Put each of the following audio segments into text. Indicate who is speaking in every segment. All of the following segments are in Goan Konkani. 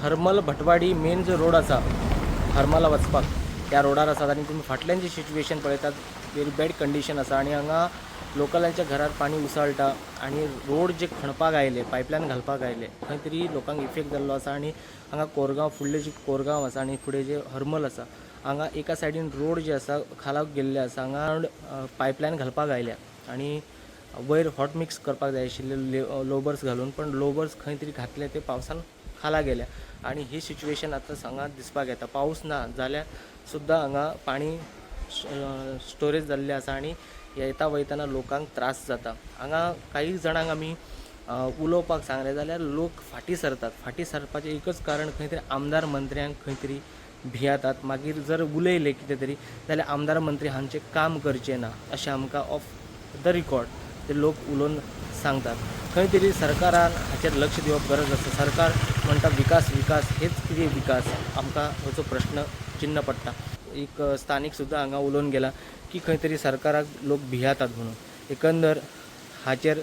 Speaker 1: हरमल भटवाडी मेन जो रोड आसा हरमला वचपाक, त्या रोडार आसात आनी तुमी फाटल्यान जी सिच्युएशन पळयतात, व्हेरी बॅड कंडिशन आसा आनी हांगा लोकलांच्या घरार पाणी उसळटा आनी रोड जे खणपाक आयले, पायपलायन घालपाक आयले, खंय तरी लोकांक इफेक्ट जाल्लो आसा. आनी हांगा कोरगांव, फुडले जे कोरगांव आसा आनी फुडें जे हरमल आसा, हांगा एका सायडीन रोड जे आसा खालाक गेल्ले आसा. हांगा पायपलायन घालपाक आयल्या आनी वयर हॉट मिक्स करपाक जाय आशिल्ले लोबर्स घालून, पण लोबर्स खंय तरी घातले, ते पावसान खाला गेल्या आनी ही सिच्युएशन आतां हांगा दिसपाक येता. पावस ना जाल्यार सुद्दां हांगा पाणी स्टोरेज जाल्लें आसा आनी येता वयतना लोकांक त्रास जाता. हांगा काही जाणांक आमी उलोवपाक सांगलें जाल्यार लोक फाटीं सरतात. फाटीं सरपाचें एकच कारण, खंय तरी आमदार मंत्र्यांक खंय तरी भियेतात. मागीर जर उलयले कितें तरी जाल्यार आमदार मंत्री हांचें काम करचें ना, अशें आमकां ऑफ the record ते लोक उलोवन सांगतात. खंय तरी सरकारान हाचेर लक्ष दिवप गरज आसा. सरकार म्हणटा विकास विकास, हेच कितें विकास, आमकां होचो प्रश्न चिन्न पडटा. एक स्थानीक सुद्दां हांगा उलोवन गेला की खंय तरी सरकाराक लोक भियेतात म्हणून. एकंदर हाचेर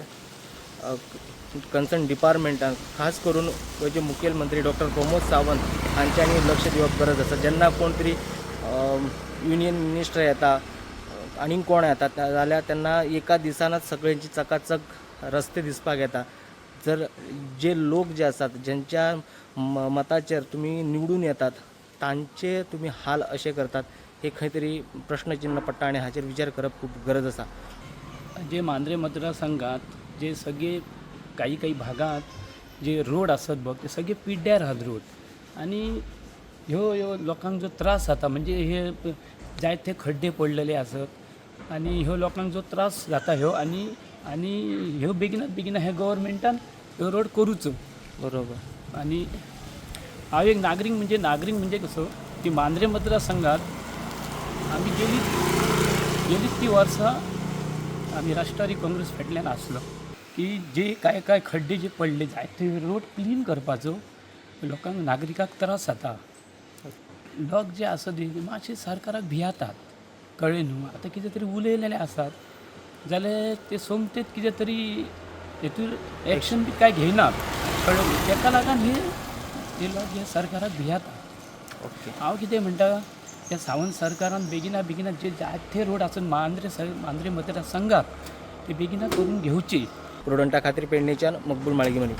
Speaker 1: कन्सर्न डिपार्टमेंटान, खास करून गोंयचे मुखेलमंत्री डॉक्टर प्रमोद सावंत हांच्यांनी लक्ष दिवप गरज आसा. जेन्ना कोण तरी युनियन मिनिस्टर येता, आनीक कोण येता जाल्यार तेन्ना एका दिसानच सगळ्यांची चकाचक रस्ते दिसपाक येता. जर जे लोक जे आसात, ज्यांच्या मताचेर तुमी निवडून येतात, तांचे तुमी हाल अशे करतात, हे खंय तरी प्रश्नचिन्ह पडटा आनी हाचेर विचार करप खूब गरज आसा.
Speaker 2: जे मांद्रे मतदारसंघात जे सगळे काही काही भागात जे रोड आसत बघ, ते सगळे पिड्ड्यार आहात रोड आनी ह्यो ह्यो लोकांक जो त्रास जाता, म्हणजे हे जायते खड्डे पडलेले आसत आनी ह्यो लोकांक जो त्रास जाता ह्यो आनी आनी ह्यो बेगिनात बेगीन हे गव्हर्मेंटान ह्यो रोड करूचो. आनी हांव एक नागरीक, म्हणजे नागरीक म्हणजे कसो की मांद्रे मतदारसंघात आमी गेली गेली ती वर्सां आमी राष्ट्रवादी काँग्रेस फाटल्यान आसलो की जे काय काय खड्डे जे पडले जायते रोड क्लीन करपाचो. लोकांक, नागरिकांक त्रास जाता. लोक जे आसा ते मातशे सरकाराक भियेतात, कळ्ळें न्हू? आतां कितें तरी उलयलेले आसात जाल्यार ते सोमतेच कितें तरी हेतूर एक्शन बी काय घेयनात, कळ्ळें न्हू? तेका लागून हे हे लोक हे सरकाराक भियेतात. हांव कितें म्हणटा, त्या सावंत सरकारान बेगिना बेगिना जे जायते रोड आसून मांद्रे सर मांद्रे मतदारसंघात ते बेगिना करून घेवचे.
Speaker 1: प्रुडंटा खातीर पेडणेच्यान मकबूल माळगीमणी.